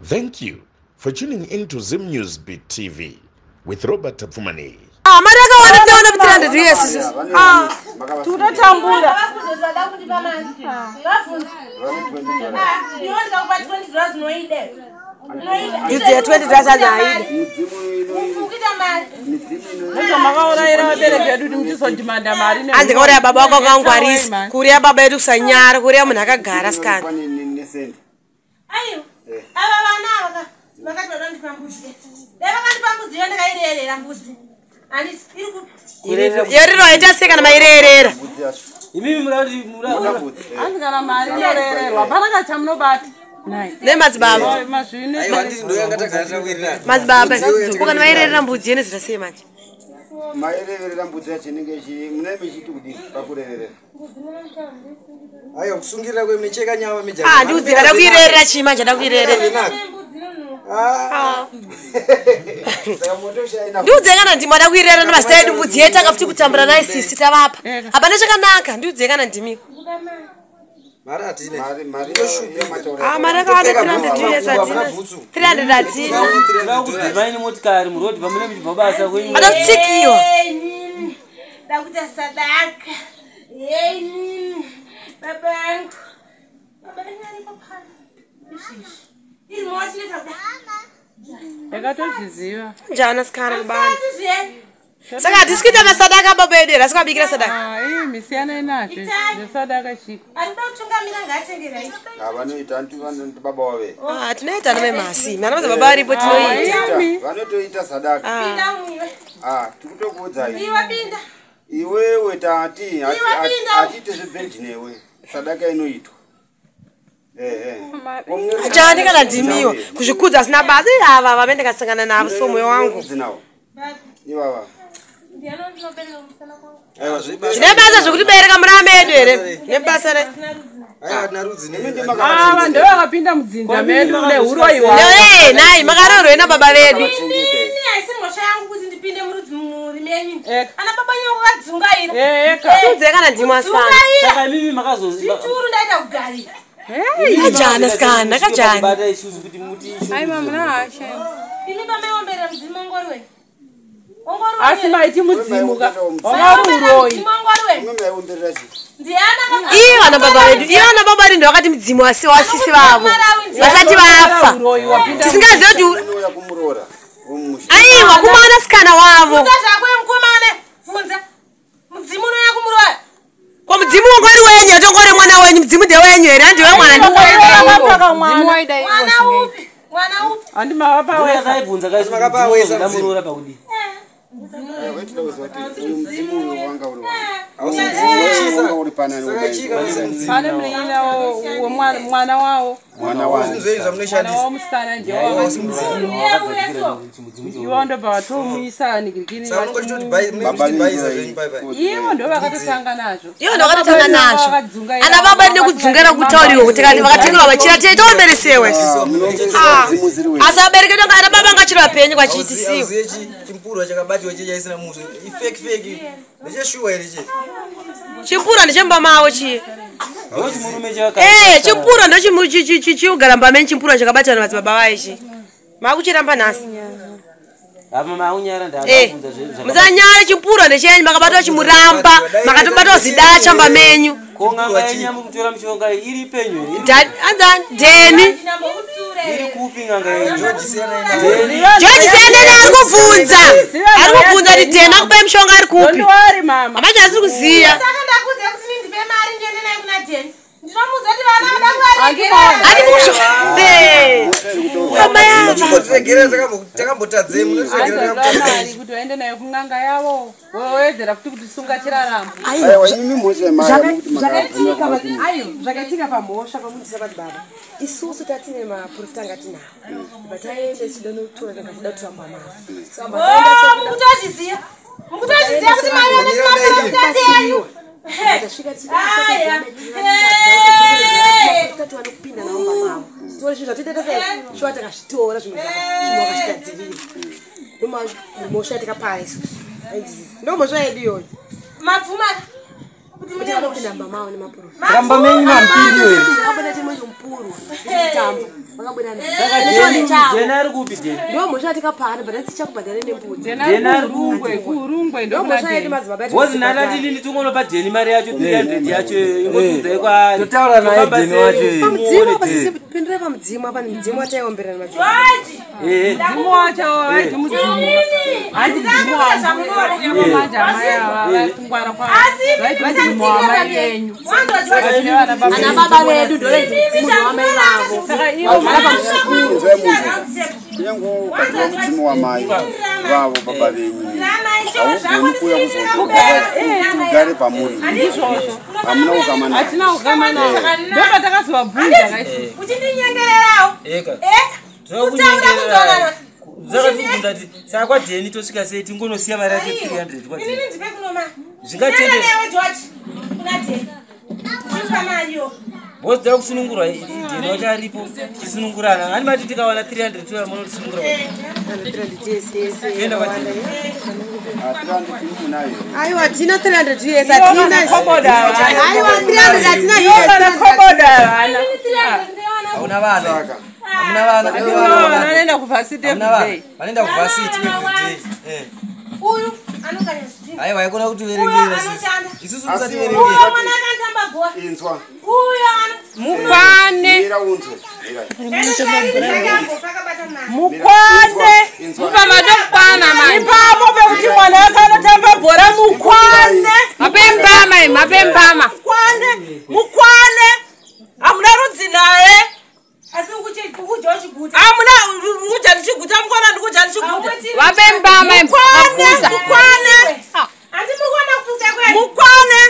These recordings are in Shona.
Thank you for tuning in to Zim News Beat TV with Robert Tapfumani. Ah, mari yakawanda tinaona 300 US isusu. Ah, Tinotambura. Idzi ya $20 hanzi haidi. Makaurayira vabereki vedu kuti muchizondimanda mari. Hanzi kauraya baba wako akangwarisa. Kuriya baba edu kusanyara, kuriya munhu akagara sikana. Aiwa, ava vana ava vakati vada kundipa mbudzi. Dai vakandipa mbudzi iyo ndakairerera mbudzi. Handiti iri ku Yerero haita sei kana mairerera. Imimi murati Hanzi kana mari inorererwa hapana kana chamunobata. Nemadzibaba. Mazvine. Madzibaba. Ko kana mairerera mbudzi yene zita sei manje? Maireverera mbudzi yacho inenge mune michiti kudii pakureverera? Aiwa, kusungirira kwemunecheka nyama. Ah, ndiudzi ada kuirerera chii manje ada kuirerera. Ndiudze kana ndimi ada kuirerera nemazita edu mbudzi yedu tanga futi kutambura naye sisi tavapa. Hapana chakanaka, ndiudze kana ndimi. Mari hatine. Mari Ah, mari yakawanda 300 US hatina. 300 hatina. Kudhimai nemotikari murodhi pamune muchibva basa kwenyu. Ada kutsikiwa. Inini ndakuita sadaka. Inini baba angu. Baba angu aripo pano. Izvizvi. Iri mowachinoita kuda. Ndakatozviziva. Njani sikana kubani? Zviye. Saka hatisi kuita masadaka baba edu here, asi kubabikira sadaka. Ah, ii misiyana inazvo zvesadaka chiko. Arikuda kutungamira ngaatengera izvi. Vanoita anti baba wave. Ah, tinoita namai masi. Mana madzibaba aripo tinoita. Imi. Vanotoita sadaka. Pinda umwiwe. Ah, tikutokuudzai. Iwe pinda. Iwewe tati Iwe pinda. hatiite zvebhenji newe, sadaka inoitwa ehe. Njani kana ndimiwa kuzvikudza asina basa ava vave ndakasangana navo so moyo wangu. Dzinawo ivava. Ndiani ndinobereka kumusana kwangu? Aiwa, Zvine basa zvekutibereka murama edu here? Nebasa re. Aiwa, tina rudzi. Ava ndo vakapinda mudzinza medu nehuroyi hwavo. Eh, nai makarorwe nababa vedu. Inini haisi mhosva yangu kuti ndipinde murudzi mumhuri menyu. Eka. Ana baba nyangu vakadzungaira. Eka. Ndiudze kana ndimi asikana. Dzungaira. Saka imimi makazo Zvituru ndaita kugarira. Kajana sikana, kajana. Bata isusu kuti muti Aiwa, muna hasha. Imi pamaiomberera mudzimu ongoriwe. Ongoriwe. Asi maiti mudzimu ka. Wanga uri uroyi. Mudzimu ongoriwe. Imwe maiomberera chii? Ndiani akaka- Iye vana baba vedu, iye vana baba vedu ndovakati mudzimu wasi wasisi vavo. Vasati vafa. Uroyi wapinda. Tisingazivi kuti Inouya kumuroora womumusha. aiwa kumwana sikana wavo. Bvunza zvako mukomana. Bvunza. Mudzimu unouya kumuroya. Ko mudzimu ungori wenyu, atongori mwana wenyu, mudzimu ndewenyu here? Handiwe mwana. Vakapaka mwana. Mwana upi? Mwana upi? Handi mavapa wesa. yakaibvunza Makapa wesa mudzimu. kamuroora pakudii? Waitida kuziva kuti uyu mudzimu uyu wanga uri Hausi wani? mudzimu. Wanga uri panani? Saka chii kana usi mudzimu? Pane munin'ina wemwana mwana wavo. Mwana wani? Zvinhu zvenyu Mwana zvamunoshandisa. wavo musikana ndiye Hausi mudzimu. ivo ndobva vatomuisa nigirikini. Saka munongoti munenge muchitibhaisa zvenyu pai pai. Ivo ndo vakatotanga nazvo. Ivo ndovakatotanga nazvo. Vakadzungaira. Ana baba nekudzungaira kutauriwa kuti kana vakatengerwa vachira toomberesewe. Mudzimu ziri wenyu. Asi abereki edu ana baba angachiri vapenyu kwachiitisiwa. Auziye chimpurwa chakabatiwa chechaisina muswe. Ifeki feki. Ndecheshuwa here che? Chipura ndechemba mavo chiye. Ndochimurume chaka. Eh, chipura ndochiugara mba menyu chimpura chakabatwa namadzibaba vaichi. Makuchiramba nhasi. Apa maunyara Eh, ndakabvunza zve. musanyara chimpura ndechenyu makabatwa chimuramba, makatobatwa zidacha mba menyu. Ko n'anga yenyu yamukutora mishonga iri penyu here? Anzani Deni. Iri kupi n'anga yenyu? George siyana ina. George Sendeni ari kubvunza. Ari kubvunza kuti Deni akupai mushonga ari kupi. Don't worry mama. Manje asiri kuziya. Saka ndakuudza kuti ini ndipe mari ndiende naye kuna Jeni. Ndinomuudza kuti vana vada kuvaregerera. Ari musho. Eh. Mama yava. Munotiregerera takambotadzei munotiregerera Aizoda mari takambotadzei. kuti vaende nayo kun'anga yavo. Wowedzera futi kuti sunga chiraramo. Aiwa, imi mhosva yemari yamukuti makabvunza. Ayo, zvakaitika pamhosva pamundisa madzibaba. Isusu tatine maprofita anga tinawo. Bataenda tichida nokutora tanga tida kutora mama. Saka Oh, mukutozviziva. Mukutozviziva kuti mari yane maprofita enyu. tasvika Aya. tati vanokupinda navo mumba mavo. Tore zvinhu zvatoita sei? Shuwa takazvitora zvimwe zvimwe vakazvigadzirira. Ndomhosva yatakapara isusu. Ndo mhosva yedu iyoyo. Mabvuma kuti mune Kuti vanopinda mumba mavo nemaprofita. Ramba menyu mampiri here? Akabuda chimwe chimupurwa chekutamba. Vakabuda nayo. Saka Nechoni chavo. Deni ari kupi Deni? Ndiyo mhosva yatikapara but tichakubhadhara nembudzi. Deni ari kupi? Kurungwe Ndiyo mhosva yedu madzibaba edu. Bozi nana ndini tingonopa Deni mari yacho 300 yacho ingotiudzai kwaari. Totaura naye Tofamba Deni sei? wacho iye. Pamudzimu apa sisi pindurai pamudzimu apa mudzimu wataiombera madzibaba. Eh. Mudzimu wacho vaiti mudzimu. Handi mudzimu wangu. Manje amai ava vakungwara kwavo. Vaiti mudzimu wamai venyu. Ana baba vedu ndorenzi mudzimu wamai vavo. Saka ivo Inzwai munzwe. Kunyange ukatiwa mudzimu wamai vavo baba venyu haugoni kuuya kuzoti ugare pamuri. Hamuna ukama naye. hatina ukama navo. Ndopatakazovabvunza kaisi. Uchindinyengererawo. Eka. Eka. Tinokunyengerera. Zvakatibvunza kuti saka kwaDeni tosvika sei tingonosiya mari yacho 300 kwaDeni. Inini ndipe kunoma. Zvingatende- Newe George. Kuna Deni. Chipa mariyo. Bozi dzava kusunungurwa Deni wacho aripo tisunungurana. Hani mati tikawana 300 toya munotisunungura. Toenda kwaDeni. Hatirandi tiri munayo. Aiwa tina 300 US hatina. Koboda havana. Aiwa 300 hatina Ivo vana US. koboda havana. Hauna vana. Saka Hamuna vana. Ivo vanoenda kuvhasiti Hamuna vana. everyday. Vanoenda kuvhasiti everyday. Eh. Uyu anokanya zvidhina. Aiwa haikona Uyo kutiverengera isusu. anoshanda. Isusu Asi musativerengera. Uyo mwana akanditamba bhora. inzwa. Uyo ano. Mukwane. Mira unzwe. Mira. Mukwane. Inzwa. Madokwana manje. Ipapo pekuti mwana wake anotamba bhora mukwane. Mapembama, mapembama. Mukwane. Mukwane. Hamuna rudzi naye. Asi ukudya uchiguta. Hamuna kudya ndichiguta mukwana ndikudya ndichiguta. Wapembama, Mukwane. Mukwane. Handi muri kuona kupusa kwedu. Mukwane.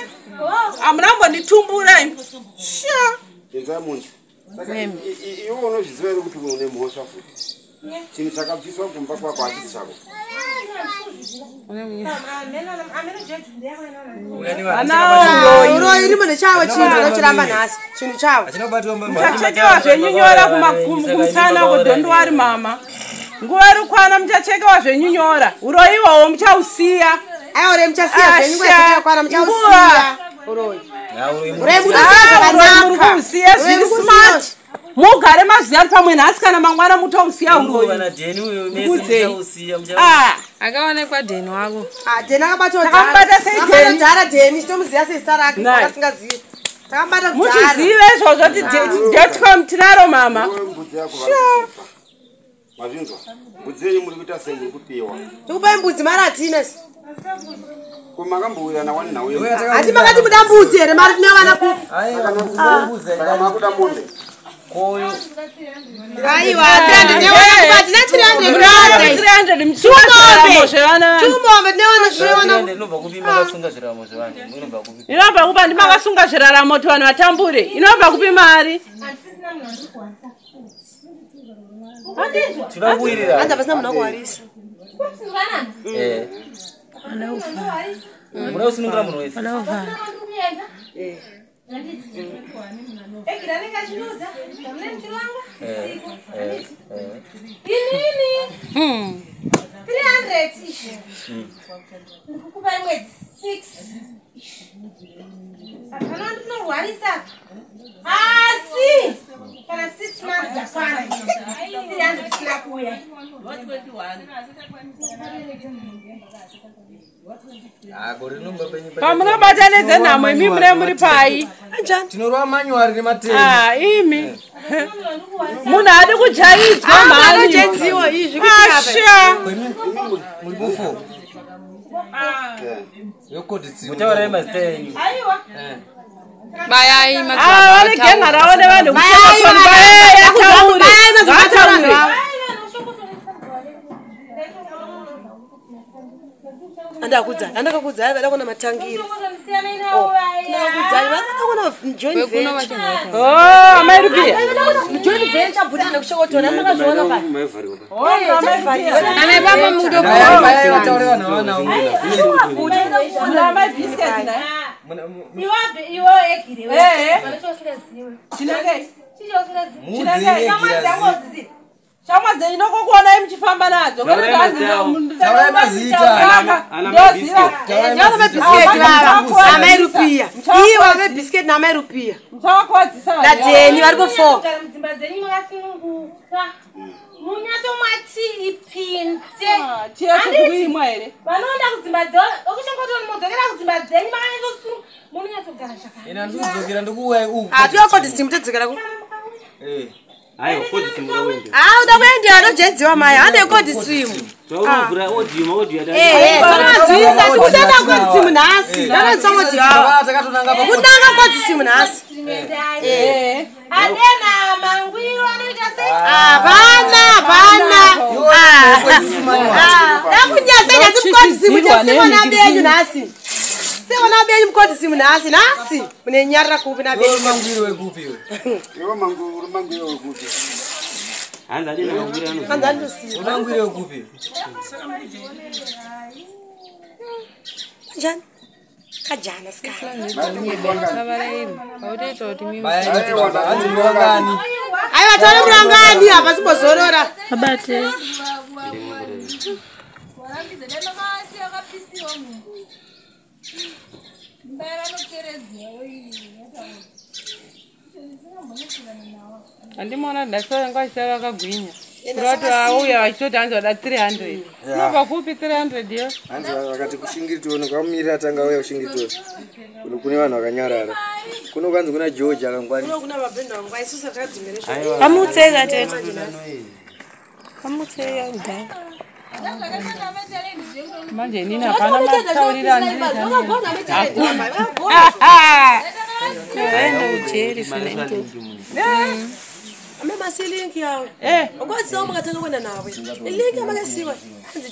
Hamuna kumbonditumbura imi. Sha. Inzwai munzwe. Saka iwe unozviziva here kuti une mhosva futi? Chinhu chakabviswa kumba kwako hachisi chako. Uroyi rimo nechavo chinhu anochiramba nhasi. Chinhu chavo. Hachina kubatwa mbama. Muchachekewa zvenyu nyora kumusana kudhondowa ri mama. Nguva iri kwana muchachekewa zvenyu nyora. Uroyi ihwohwo muchausiya. Aiwa uroyi muchasiya zvenyu nguva isati yakwana muchausiya. Uroyi. Uroyi Ah, muchasiya uroyi muri zvakanaka. kuusiya Uroyi zviri muri smart. Mugare maziya pamwe nhasi kana mangwana mutousiya uroyi. Vana Deni uyo mese Ndikudzei. muchausiya muchausiya. Ah, Akaonekwa Deni wako. Ah, Deni akabatwa Takamubata sei Deni? Dhara Deni chitomuziya sezita rake Nai. akasingazivi. Takamubata kudhara. muchizive izvozvo ti dotcom tinaro mama. Iwe mbudzi yako vari kukupa. Mazvinzwa? Mbudzi yenyu muri kuita sei muri kupiwa? Tikupai mbudzi mari hatina isu. Ko makambowirirana wani nhau Iwe yembudzi? Hati makati muda mbudzi here mari tine vana kupi? Aiwa mbudzi. Saka makuda mombe. Koyo. Aiwa 300 newana kupa hatina 300 Munaro mari. 300 muchisunga zviraramo zvevana vanhu. Tumombe tinewana tinewana. 300 inobva kupi makasunga zviraramo zvevanhu? Inobva kupi? Inobva kupa ndimakasunga zviraramo kuti vanhu vatambure. Inobva kupi mari? Tinoda kuwirirana. Hanzi hapasina munhu akuwarisa. Eh. Munoda kusunungura munhu wese. Eh, eh, eh. Inini. 300 ishi. Ndikukupa mwedzi 6. Kana ndinorwarisa. Asi kana 6 months dzakwana. 300 isina kuuya. Ah, gore rinomba penyu Pamunobatanidze nhamo imi mune muri pai. Tinorova manyuwari nematende. Ah, imi. Munhu haadi kujaidzwa mhani. Anojedziwa izvi kuti apa. Asha. Kwemi muri mufo. Yokodhi Mutaurai mazita enyu. Aiwa. Bayai Ah, madzibaba. vane genga ravo nevanhu Bayai, kushekotoni. bayai, Bayai, ataure. bayai, madzibaba Ngaataure. Andakudza, andakakudza vada kuona matangiro. Ndakakudza vada kuona joint Wekuno venture. vachimhata. Oh, amai Rupiya. Joint venture bhuti nekushokotora ndakazviona pa. Oh, amai Rupiya. Ana baba mukutokuona. Vataure vanhu vana. Muna amai biscuit naye. Iwe iwe egire. Eh. Vanochosingaziwe. Chinenge. Chichosingaziwe. Shamwari dzangu hadzizivi. Shamwa dzenyu nokokuonai muchifamba nadzo. Taurai mazita avo. Taurai mazita. Ana mai biscuit. Ndiona mabhisiketi vava. Amai Rupiya. Ivo Baba biscuit namai Rupiya. Muchavakwadzisa vanhu. Nadheni vari ku 4. Kugara mudzimba dzenyu makasununguka. Munyatsomwa tii ipinde. Tii yacho tikuimwa here? Vanoenda kudzimba dzavo, okushongotoni modzokera kudzimba dzenyu makanyatsosununguka. Munonyatsogara zvakanaka. Ina ndikudzokera ndikuuya uku. Hatiwa kodi simu todzokera ku. Eh. Aiwa kodi simu rakuenda. Ah, uda kuenda anojedziwa mai. Hande kodi simu. Taunovhura audio audio yata. Eh, tonodzisa tikutanga kodi simu nhasi. Ndanotsoma dziwa. Takatonanga pa. Kutanga kodi simu nhasi. Eh. Adena mangwiro anoita sei? Hapana, hapana. Ndakunyasa nhasi mukodi simu chasimo nabenyu nhasi. Siko nabenyu mukodi simu nhasi nhasi. Munenyarira kupi nabenyu. Mangwiro wekupi iwe? Iwe mangwiro mangwiro wekupi? Hanzi adena mangwiro ano. Hanzi andosiya. Mangwiro wekupi? Njani? Kajana sikana. Aiwa tore murangani apa simbozorora. Abate. Andimona ndasara ngachitara akagwinya. Kurati auya vachitoti hanzi vada 300. Unobva kupi 300 yo? Hanzi vakati kuShingitoni kwamumirira tanga auya kuShingitoni. Kuno kune vanhu vakanyarara. Kuno kwanzi kuna George akangwarisa. Kuno kuna mabhendo angu isusu takadzimere Aiwa. Pamutseka tete. Pamutseka kudhara. Manje inini hapana matauriro andinoita. Vaenda kujeri zvinoita. Ame masilinki yawe. Eh. Ukoziwa makatanga kuenda nawe. Ilinki amakasiwa.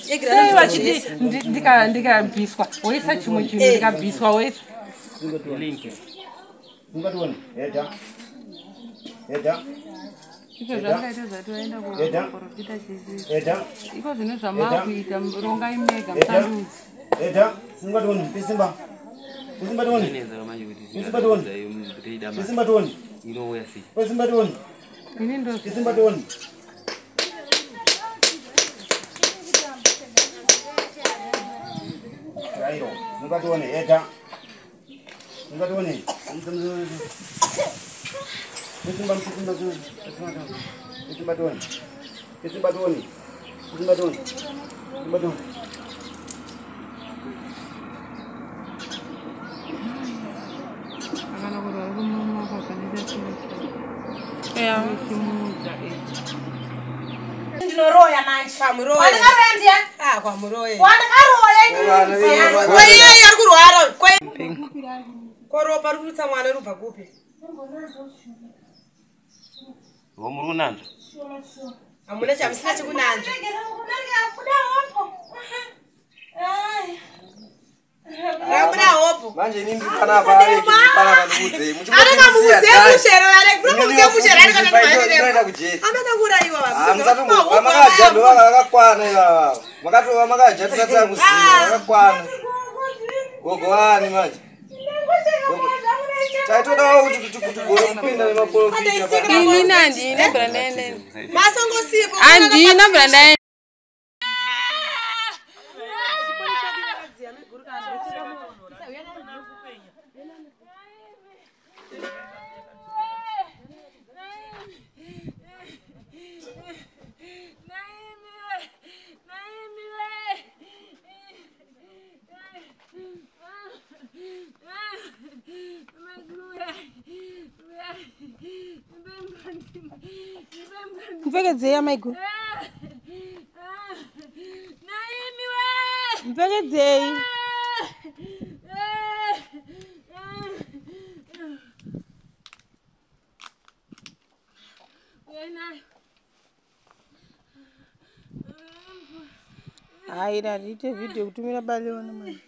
Sei vachiti ndikabviswa woisa chimwe chinhu ndikabviswa woisa. Link. Ungatione. Eda. Eda. Izvo zvangaita zvati waenda kuprofita chichi. Eda. Iko zvino zvamakuita rongai mega musandudzi. Eda. Singatione. Pisimba. Pisimba tione. Pisimba tione. Pisimba tione. Inouya sei? Pisimba tione. Ini ndo Pisimba tione. Rairo. Singatione. Eda. Singatione. Pisimba pisimba pisimba tione. Pisimba tione. Pisimba tione. Pisimba tione. Akana kuti vari kumumaka paneta chiro Yeah. chimuudza. Ndinoroya manje. Kwamuroya. Wandikaroya ndiyani? Ah, kwamuroya. Wandikaroya inini. Kwaiye ari kurwara. Koropa ri kurutsa mwana rubva kupi? Muri kunanzva. Hamuna chamusina chekunanzva. Rabuda hopo. Manje inini ndiri panapa Aleki ndiri panapa ndikuudzei. Anenge mukuziye muchero Aleki. Munomuziye muchero Aleki kana Ndinoenda kujeri. Anoda kuurayiwa Ah, musatombo makaja ndo vakakwana ivava. Makatova makaja tisati takuziva vakakwana. Gogo wani manje. Taitodawo kuti tigone kupinda nemaprofita pa. Inini handina bvira ndaenda. Masongosipo. Handina bvira ndaenda. Mupfekedzei amaiguru. Mupfekedzei. Hayi, rariite vhidhiyo kutumira baleona manje.